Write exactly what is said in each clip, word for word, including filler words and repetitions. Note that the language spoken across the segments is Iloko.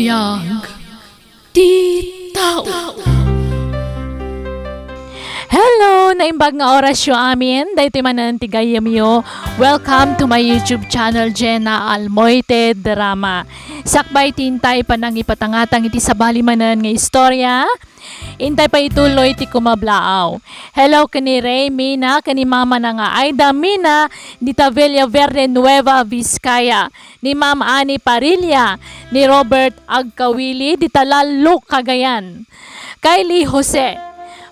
Biag ti tao. Hello! Naimbag nga orasyo amin. Daytoy manen ti gayyemyo. Welcome to my YouTube channel, Jenna Almoite Drama. Sakbay ti intay panangipatangatang iti sabali manen nga istorya, intay pay ituloy ti kumablaaw. Hello ken ni Ray Mina, ken ni Mama na nga Aida Mina, dita Villa Verde Nueva, Vizcaya, ni Ma'am Annie Parilla, ni Robert Agkawili, dita Lallo, Cagayan. Kylie Jose,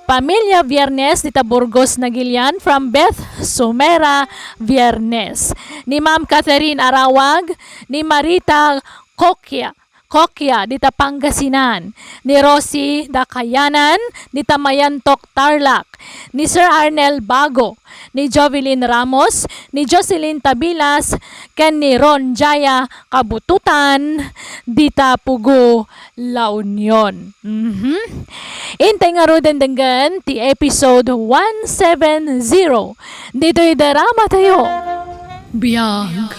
Pamilya Viernes, dita Burgos, Nagilian, from Beth Sumera Viernes. Ni Ma'am Catherine Arawag, ni Marita Coquia, Coquia, dita Pangasinan. Ni Rosie Dakayanan, dita Mayantok, Tarlac. Ni Sir Arnel Bago, ni Jovelyn Ramos, ni Jocelyn Tabilas, ken ni Ron Jaya Kabututan, dita Pugo, La Union. Mhm. Intay ngaruden denggen ti episode one seven zero ditoy drama tayo. Biag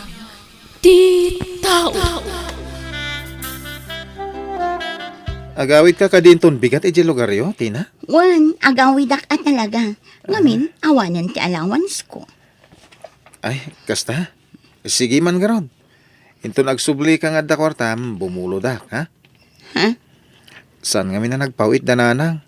ti tao. Agawidka kadi inton bigat idiay lugaryo, Tina? Wen, agawidak a talaga. Ngamin, awanen ti allowance ko. Ay, kasta? Sige man garud. Inton agsubli ka nga adda kuartam, bumulodak, ha? Ha? Saan ngamin a nagpawit da nanang?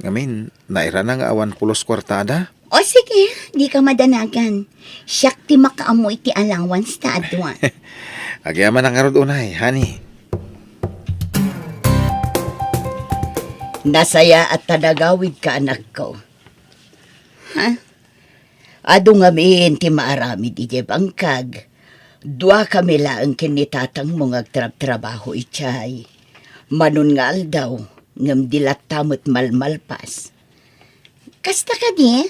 Ngamin, nairana nga awan pulos kuartada. O sige, di ka madanagan. Siak ti makaammo iti allowance ta adua. Agyamanak ngarud unay, honey. Nasayaat ta nagawidka, anakko. Ha? Adu ngamin ti maaramid idiay bangkag. Duakami laeng ken ni tatangmo nga agtrabtrabaho idiay. Manon nga aldaw, ngem di latta met malmalpas. Kasta kadi?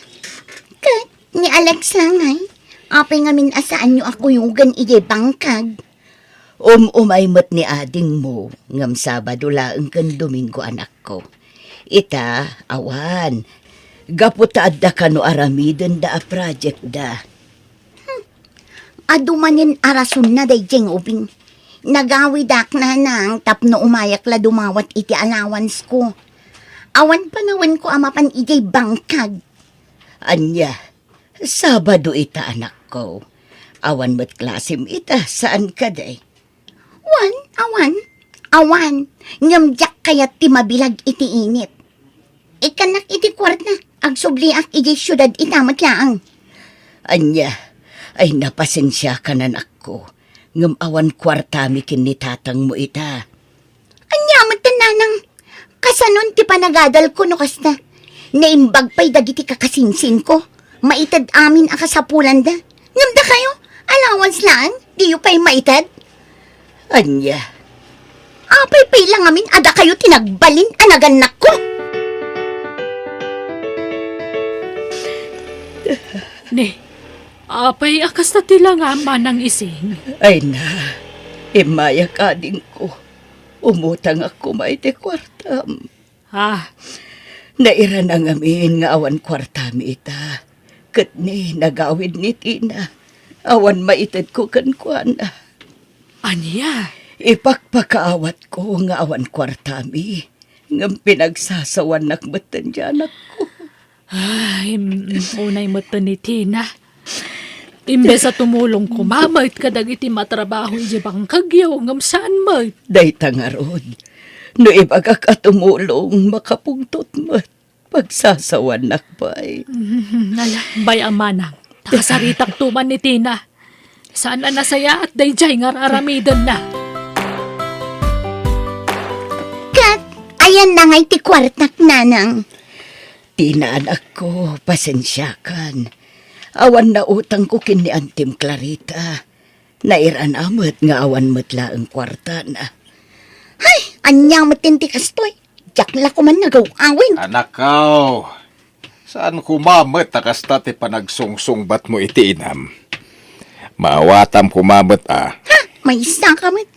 Ket ni Alexa ngay, apay ngamin a saanyo a kuyogen idiay bangkag? Um-umay met ni adingmo, ngem Sabado laeng ken Domingo, anakko. Ita, awan. Gapu ta adda kano aramidenda a project da. Hmm. Adu manen a rasonna daydiay nga ubing. Nagawidak, nanang, tapno umayak la dumawat iti allowance ko. Awan panawenko a mapan idiay bangkag. Ania, Sabado ita, anakko. Awan met klasem ita, saan kadi? Wen, awan. Awan. Ngem diak kayat ti mabilag iti init. Ikkannak iti kuarta. Agsubliak idiay siudad ita met laeng. Ania? Ay, napasensiakan, anakko. Ngem awan kuartami ken ni tatangmo ita. Ania met, nanang? Kasanon ti panagadalko no kasta? Naimbag pay dagiti kakasinsinko. Maited amin a kasapulanda. Ngem dakayo, allowance laeng, diyo pay maited? Ania? Apay pay la ngamin a dakayo ti nagbalin a nagannakko? Ni, apay a kasta ti langam, Manang Ising? Ay na, immayak, adingko. Umutangak koma iti kuartam. Ah. Nairana ngamin nga awan kuartami ita. Ket ni, nagawid ni Tina. Awan maitedko kenkuana. Ania? Ipakpakaawatko nga awan kuartami. Ngem pinagsasawannak metten ti anakko. Ay, mm, unay met ni Tina. Imbes a tumulong koma met kadagiti matrabaho idiay bangkagyo, ngem saan met. Dayta ngarud, no ibagak a tumulong, makapungtot met. Pagsasawannak pay. Mm, ala, bay-am, manang. Ta kasaritakto man ni Tina. Saan a nasayaat daydiay nga ar-aramidenna. Ket, ayanna ngay ti kuartak, nanang? Tina, anakko, pasensiakan. Awan nautangko ken ni Antim Clarita. Nairana met nga awan met laeng kuartana. Hay, ania met ti kastoy? Diak la koma nagaw-awen. Anakko, saan koma met a kasta ti panagsungsungbatmo iti inam? Maawatam koma met a. Ha? Maysaka met.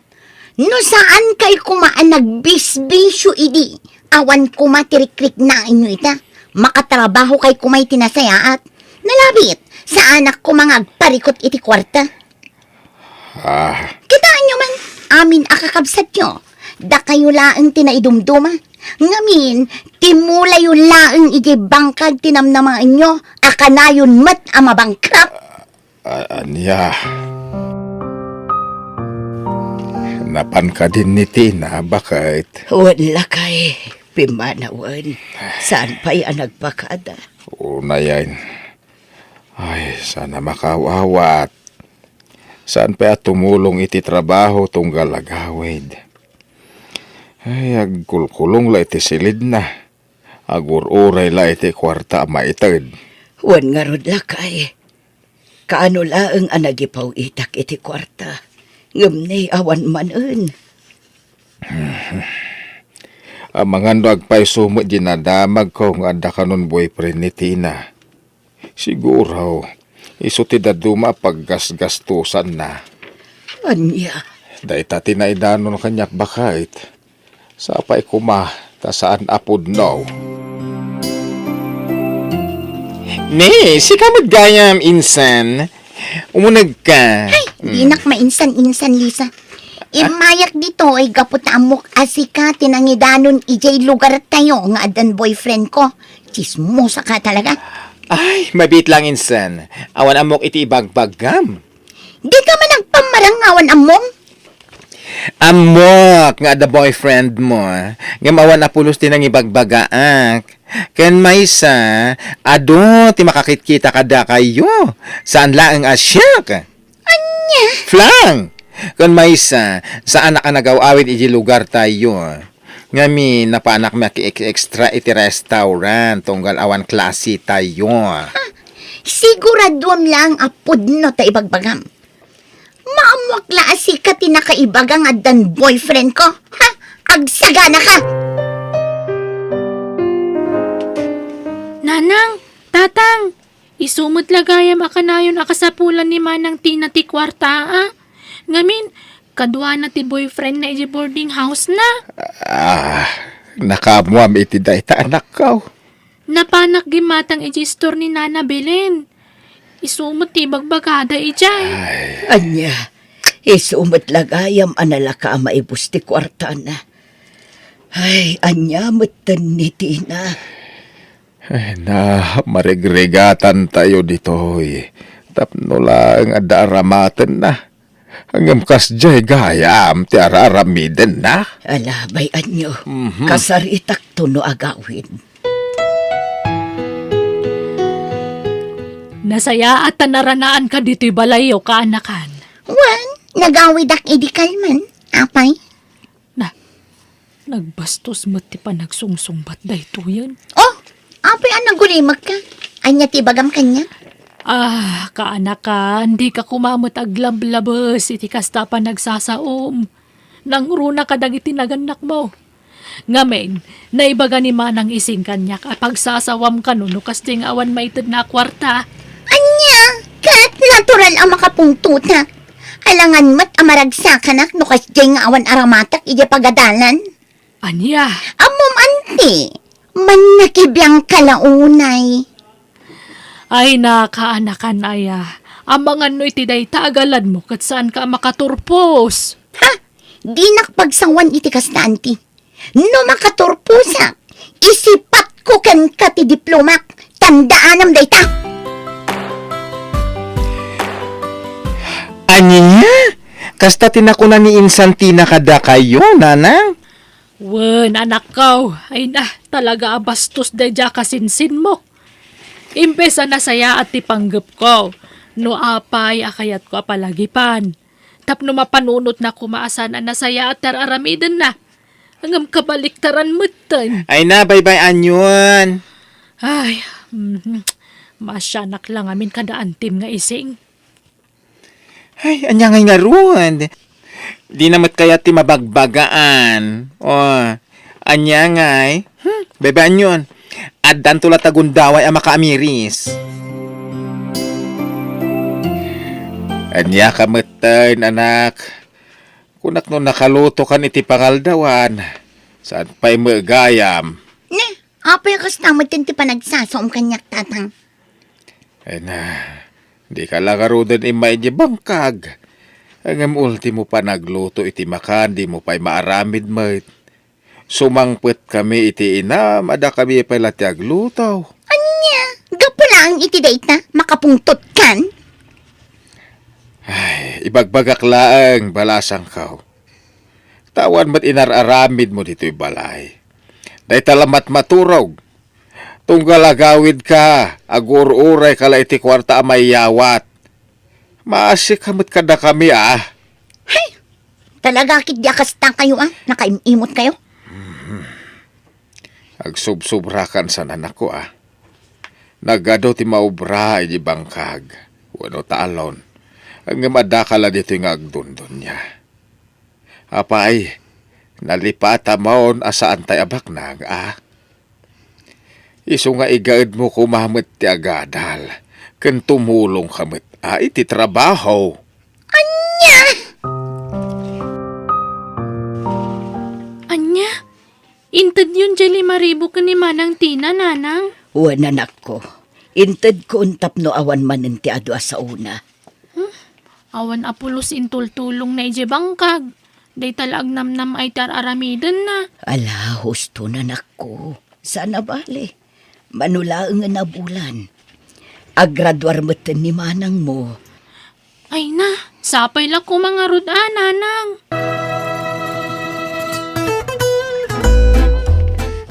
No saan kay koma a nagbisbisyo idi, awan koma ti rikriknaenyo ita. Makatrabaho kay koma iti nasayaat. Nalabit, saanak koma nga agparikut iti kuarta. Ah. Kitaenyo man, amin a kakabsatyo, Dakayo laeng ti naidumduma. Ngamin, timulayo laeng idiay bangkag ti namnamaenyo a kanayon met a mabangkrap. A-, ania? Napan kadin ni Tina, baket? Wen, lakay. Pimmanawen. Saan pay a nagpakada? Unayen. Ay, saan a makaawat. Saan pay a tumulong iti trabaho tunggal agawid. Ay, agkulkulong la iti silidna. Agur-uray la iti kuarta a maited. Wen ngarud, lakay. Kaano laeng a nagipaw-itak iti kuarta? Ngem ne, awan manen. Amangan no agpayso met di nadamagko nga adda kanon boyfriend ni Tina. Siguro, isu ti dadduma a paggasgastosanna. Ania? Dayta ti naidanon kaniak, baket. Sapay koma ta saan a pudno. Ne, sika met gayam, insan. Umunegka. Ay, dinak mainsan-insan, Lisa. Immayak ditoy gapu ta ammok a sika ti nangidanon idiay lugartayo nga addan boyfriend ko. Tsismosa ka talaga. Ay, mabiit lang, insan. Awan ammok iti ibagbagam. Dika man agpammarang nga awan ammom? Ammok nga adda boyfriend mo, ngem awan a pulos ti nangibagbagaak. Ken maysa, adu ti makakitkita kadakayo. Saan laeng a siak. Ania? Flang! Ken maysa, saanak a nagaw-awid iti lugartayo. Ngamin, napanak maki-extra iti restaurant, tunggal awan klasetayo. Ha? Siguraduam laeng a pudno ta ibagbagam. Maammoak la a sika ti nakaibaga nga addan boyfriend ko. Ha? Agsagana ka! Nanang, Tatang, isu met la gayam a kanayon a kasapulan ni Manang Tina ti kuarta, a? Ngamin, kaduana ti boyfriend na iti boarding house na. Ah, nakaammoam iti dayta, anakko. Napanak gimmatang iti istor ni Nana Belen. Isu met ti ibagbagada idiay. Ay. Ania, isu met la gayam a nalaka a maibus ti kuartana. Ay, ania metten ni Tina? Ay, na, marigrigatantayo ditoy. Tapno laeng adda aramatenna. Ngem kasdiay gayam ti ar-aramidenna. Ala, bay-anyo. Mhm. Kasaritakto no agawid. Nasayaat ta naranaanka ditoy balayyo, kaanakan. Wen, nagawidak idi kalman, apay. Na, nagbastos met ti panagsungsungbat daytoyen. Oh, apay a nagulimekka? Ania ti ibagam kaniak? Ah, kaanakan, dika koma met aglablabes iti kasta a panagsasaom. Nangruna kadagiti nagannakmo. Ngamin, naibaga ni Manang Ising kaniak a pagsasawam kano no kasdiay nga awan maitedna a kuarta. Ania? Ket natural a makapungtotak. Alangan met a maragsakanak no kasdiay nga awan aramatak idiay pagadalan. Ania? Ammom, anti, mannakibiangka la unay. Ay, nakaanakan aya. Amangan no iti dayta a galadmo ket saanka a makaturpos. Ha? Dinak pagsawan iti kasta, anti. No makaturposak, isipatko kenka ti diplomak. Tandaanam dayta. Ania? Kasta ti nakuna ni Insan Tina kadakayo, nanang? Wen, anakko. Ay na, talaga a bastos daydiay a kasinsinmo. Imbes a nasayaat ti panggepko, no apay a kayatko a palagipan. Tapno mapanunotna koma a saan a nasayaat ti ar-aramidenna. Ngem kabaliktaran metten. Ay na, baybay-anyon. Ay, mhm. Maasianak la ngamin kada antim nga Ising. Ay, ania ngay ngarud? Dina met kayat ti mabagbagaan. O, ania ngay? Hmm, baybay-anyon. Addanto la ta gundaway a makaamiris. Ania ka metten, anak? Kunak no nakalutokan iti pangaldawan, saan pay met gayam? Ne, apay a kasta metten ti panagsasaom kaniak, Tatang? Ay na, dika la ngaruden immay idiay bangkag. Ngem ultimo panagluto iti makan, dimo pay maaramid met. Sumangpetkami iti inam, a dakami pay la ti agluto. Ania? Gapu laeng iti dayta, makapungtotkan? Ay, ibagbagak laeng, balasangko. Ta awan met inar-aramidmo ditoy balay. Dayta la matmaturog. Tunggal agawidka, agur-urayka la iti kuarta a mayawat. Maasika met kadakami, a. Hay! Talaga ket di a kastakayo, a. Nakaim-imot kayo. Agsubsubrakan san, anakko, a. Nagadu ti maubra idi bangkag, wenno taalon. Ngem addaka la ditoy nga agdundunia. Apay, nalipatamon a saantay a baknang, a? Isu nga igaedmo koma met ti agadal, ken tumulongka met, a, iti trabaho. Ania? Ania? Intedyon diay lima ribu ken ni Manang Tina, nanang? Wen, anakko. Intedkon tapno awan manen ti adu a saona. Hmm? Awan a pulos intultulongna idiay bangkag. Dayta la agnamnam-ay ti ar-aramidenna. Ala, husto, anakko. Saan a bale. Mano laengen a bulan, agraduar metten ni manangmo. Ay na, sapay la koma ngarud a, nanang.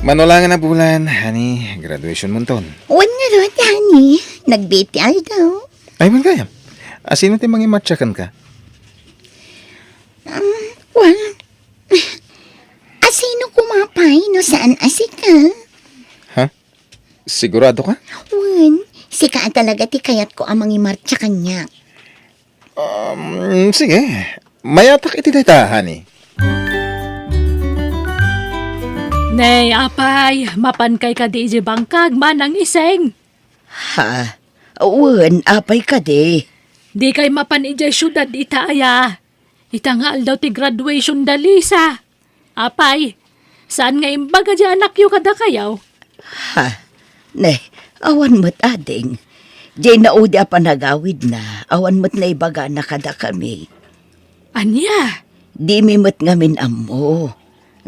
Mano laengen a bulan, honey, graduation monton. Wen ngarud, honey. Nag-B T R daw. Ay, wen gayam. Asino ti mangimartsa kenka? Um, well, asino koma pay no saan a sika? Ha? Sigurado ka? Wen, sika a talaga ti kayatko a mangimartsa kaniak. Um, sige. Mayatak iti dayta, honey. Nay, apay, mapankay kadi idiay bangkag, Manang Iseng? Ha? Wen, apay kadi? Dikay mapan idiay siudad ita aya? Ita nga aldaw ti graduation da Lisa. Apay, saan nga imbaga diay anakyo kadakayo? Ha? Ne, awan met, ading. Diay naudi a panagawidna, awan met naibagana kadakami. Ania? Dimi met ngamin ammo.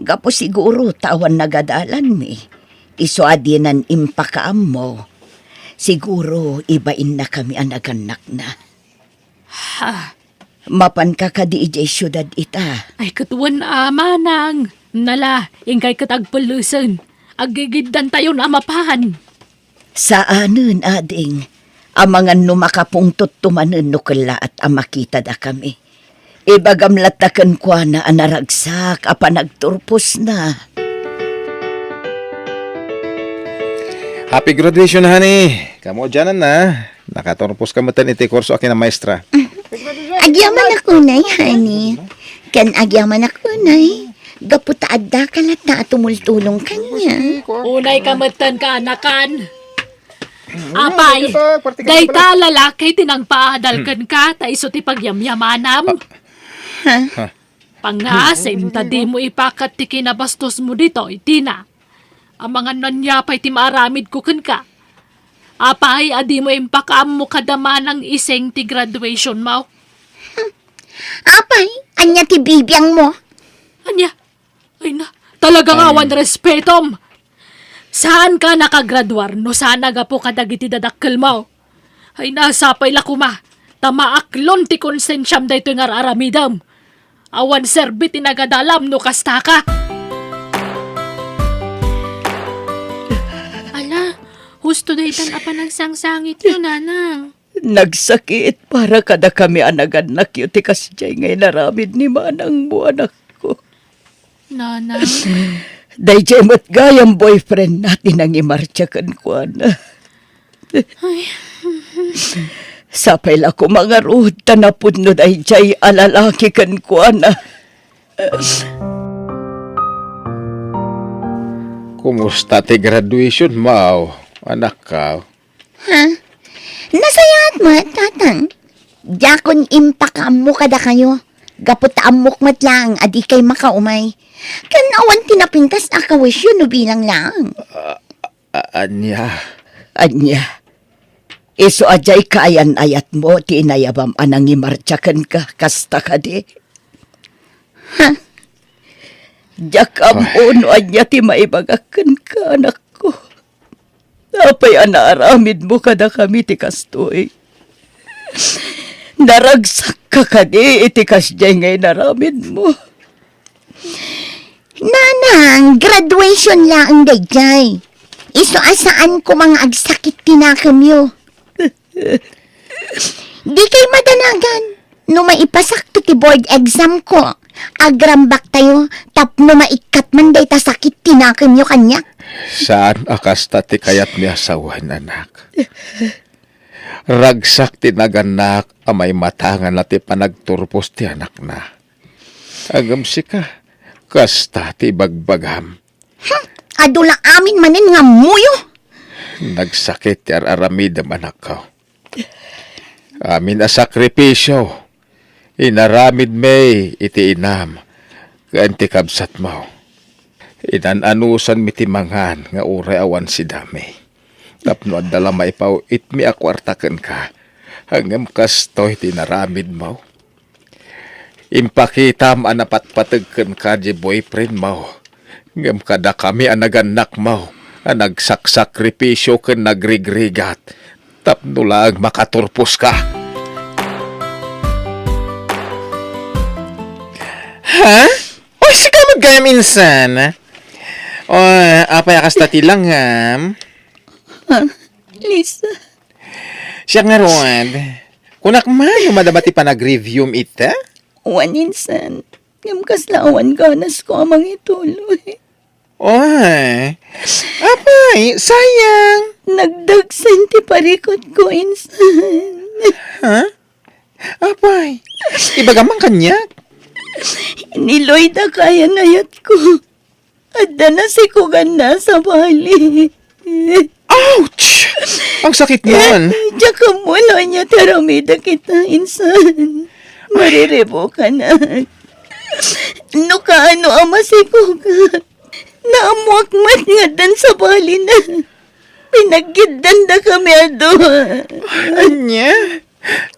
Gapu siguro ta awan nagadalanmi. Isu a dinan impakaammo. Siguro ibainnakami a nagannakna. Ha? Mapanka kadi idiay siudad ita? Ay, ket wen a, manang. Nala, inkay ket agpellesen. Aggigiddantayon a mapan. Saanen, ading. Amangan no makapungtotto manen no kellaat a makitadakami. Ibagam latta kenkuana a naragsak a panagturposna. Happy graduation, honey. Kamo, dianan na. Nakaturpos ka metten iti kurso a kinamaestra. Agyamanak unay, honey. Ken agyamanak unay, gapu ta addaka latta a tumultulong kaniak. Unay ka metten, kaanakan. Apay, dayta a lalaki ti nangpaadal kenka, ta isu ti pagyamyamanam. Ha? Pangngaasim ta dimo ipakat ti kinabastosmo ditoy, Tina. Amangan no ania pay ti maaramidko kenka. Apay a dimo impakaammo kada Manang Iseng ti graduationmo? Apay, ania ti bibiangmo? Ania? Ay na, talaga nga awan respetom. Saanka nakagraduar no saan a gapu kadagiti dadakkelmo. Ay na, sapay la koma, ta maaklon ti konsensiam daytoy nga ar-aramidem. Awan serbi ti nagadalam no kastaka. Ala, husto daytan a panagsangsangityo, nanang. Nagsakit para kadakami a nagannakyo ti kasdiay nga inaramid ni manangmo, anakko. Nanang? Daydiay met gayam boyfriendna ti nangimartsa kenkuana. Ay. Sapay la koma ngarud ta napudno daydiay a lalaki kenkuana. Kumusta ti graduationmo, anakko? Ha? Nasayaat met, Tatang. Diakon impakaammo kadakayo. Gapu ta ammok met laeng a dikay makaumay. Ken awan ti napintas a kawisyo no bilang laeng. A-, a-, ania? Ania? Isu a diay kaayan-ayatmo ti inayabam a nangimartia kenka, kasta kadi? Ha? Diak ammo no ania ti maibagak kenka, anakko. Apay a naaramidmo kadakami ti kastoy? Naragsakka kadi iti kasdiay nga inaramidmo? Nanang, graduation laeng daydiay. Isu a saan koma nga agsakit ti nakemyo. Dikay madanagan. No maipasakto ti board exam ko, agrambaktayo tapno maikkat man dayta sakit ti nakemyo kaniak. Saan a kasta ti kayatmi a sawen, anak. Ragsak ti nagannak a maimatangana ti panagturpos ti anakna. Ngem sika, kasta ti ibagbagam. Hmm, adu la amin manen nga ammoyo. Nagsakit ti ar-aramidem, anakko. Amin a sakripisio, inaramidmi iti inam ken ti kabsatmo. Inan-anusanmi ti mangan nga uray awan sidami. Tapno adda la maipaw-itmi a kuarta kenka, ngem kastoy ti inaramidmo. Impakitam a napatpateg kenka ti boyfriendmo, ngem kadakami a nagannakmo a nagsaksakripisio ken nagrigrigat tapno laeng makaturposka. Ha? Oy, sika met gayam, insan. O, apay a kasta ti langam? Ha? Lisa. Siak ngarud. Kunak man no madama ti panagreviewm ita? Wen, insan. Ngem kasla awan ganasko a mangituloy. Oy, apay, sayang. Nagdagsen ti parikutko, insan. Ha? Apay, ibagam man kaniak. Ni Lloyd a kaayan-ayatko. Adda nasikuganna a sabali. Ouch! Ang sakit nun. Diak ammo no ania ti aramidek ita, insan. Mariribukanak. No kaano a masikugak, naammoak met nga addan sabalina. Pinaggiddandakami a dua. Ania?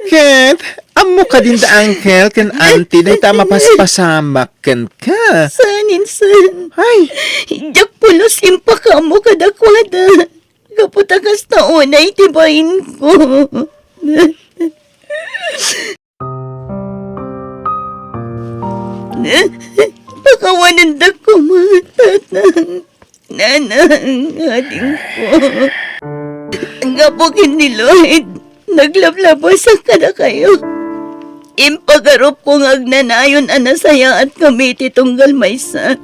Ket, ammo kadin da uncle ken auntie dayta a mapaspasamak kenka? Saan, insan. Ay. Diak pulos impakaammo kadakuada. Gapu ta kasta unay ti bainko. Pakawanendak koma, Tatang. Nanang, adingko. Gapu ken ni Lloyd, naglablabasak kadakayo. Impagarupko nga agnanayon a nasayaatkami iti tunggal maysa.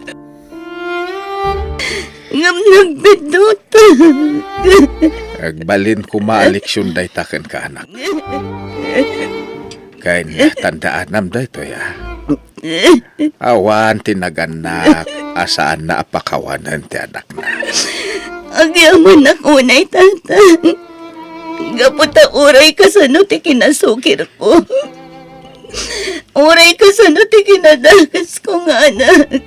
Ngem nagbiddutak. Agbalin koma a leksion dayta kenka, anak. Ken tandaanam daytoy, a. Awan ti nagannak a saanna a pakawanen ti anakna. Agyamanak unay, Tatang. Gapu ta uray kasano ti kinasukirko. Uray kasano ti kinadakasko nga anak.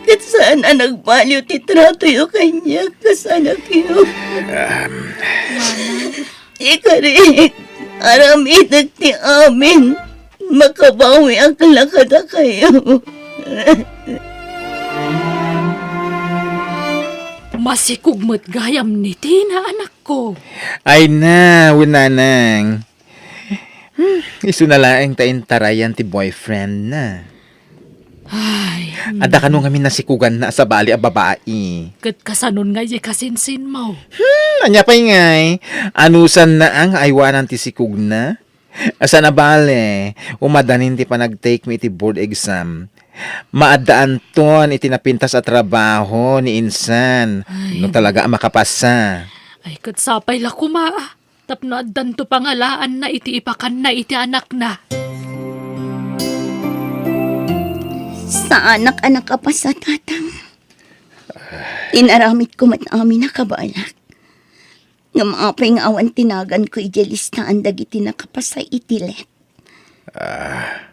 Ket saan a nagbaliw ti tratoyo kaniak kas anakyo. Um, Ikarik, aramidek ti amin. Makabawiak la kadakayo. Masikog met gayam ni Tina, anakko. Ay na, wen, nanang. Hmm, isuna laeng ta intarayan ti boyfriendna. Ay, hmm. Adda kano ngamin nasikuganna a sabali a babai. Ket kasanon ngay ti kasinsinmo? Hmm, ania pay ngay? Anusanna a nga aywanan ti sikugna? Saan a bale, umadanin ti panagtake-mi iti board exam. Maaddaanton iti napintas a trabaho ni insan, ay, no talaga a makapasa. Ay, ket sapay la koma, ah. Tapno addanto pangalaanna iti ipakanna iti anakna. Saanak a nakapasa, Tatang. Inaramidko met amin a kabaelak. Ngem apay nga awan ti naganko idiay listaan dagiti nakapasa iti let? Ah,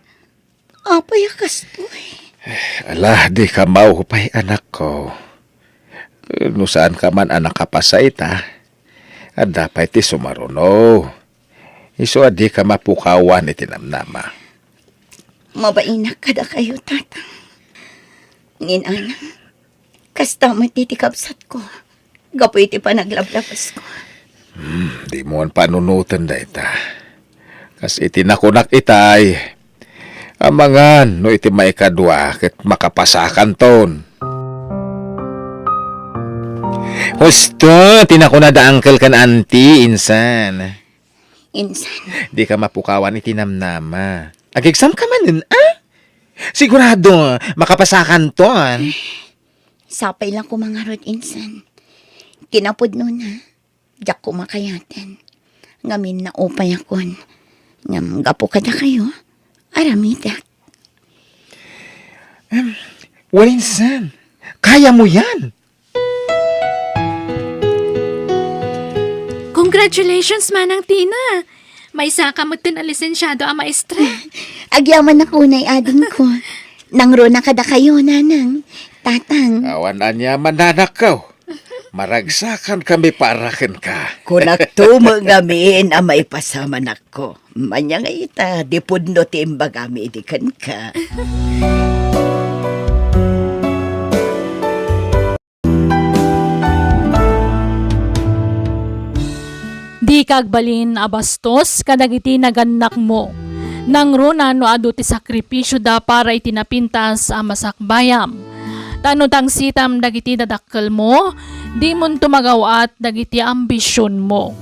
Apay a kastoy? Ala, dika maupay, anakko. No saanka man a nakapasa ita, Adda pay ti sumaruno. Isu a dika mapukawan iti namnama. Mabainak kadakayo, Tatang. Ngem anak, kasta met iti kabsatko, gapu iti panaglablabasko. Hmm, dimo panunoten dayta. Kas iti nakunak itay, amangan no iti maikadua ket makapasakanton. Husto ti nakuna da uncle ken auntie, insan. Insan. Dika mapukawan iti namnama. Agigsamka manen, a? Sigurado, makapasakanton. Sapay la koma ngarud, insan. Kinapudnona, diak koma kayaten. Ngamin naupayakon. Ngem gapu kadakayo, aramidak. Em, wen, insan. Kayamo yan. Congratulations, Manang Tina! Maysaka met ti nalisensiado a maestra. Agyamanak unay, adingko. Nangruna kadakayo, Nanang, Tatang. Awan aniaman, anakko. Maragsakankami para kenka. Kunakto met ngamin a maipasamanakko. Ania nga ita, di pudno ti imbagami idi kenka. Dika agbalin a bastos kadagiti nagannakmo. Nangruna no adu ti sakripisioda para iti napintas a masakbayam. Ta no tangsitam dagiti dadakkelmo, dimonto magaw-at dagiti ambisionmo.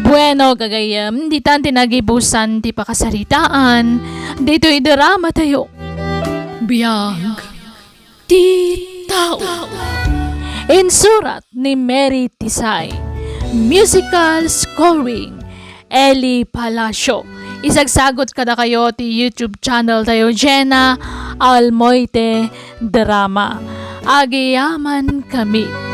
Bueno, gagayyem, ditan ti nagibusan ti pakasaritaan ditoy dramatayo. Biag ti tao. Insurat ni Mary Tisay. Musical scoring, Eli Palacio. Isagsagot kadakayo ti YouTube channel tayo, Jenna Almoite Drama. Agyamankami.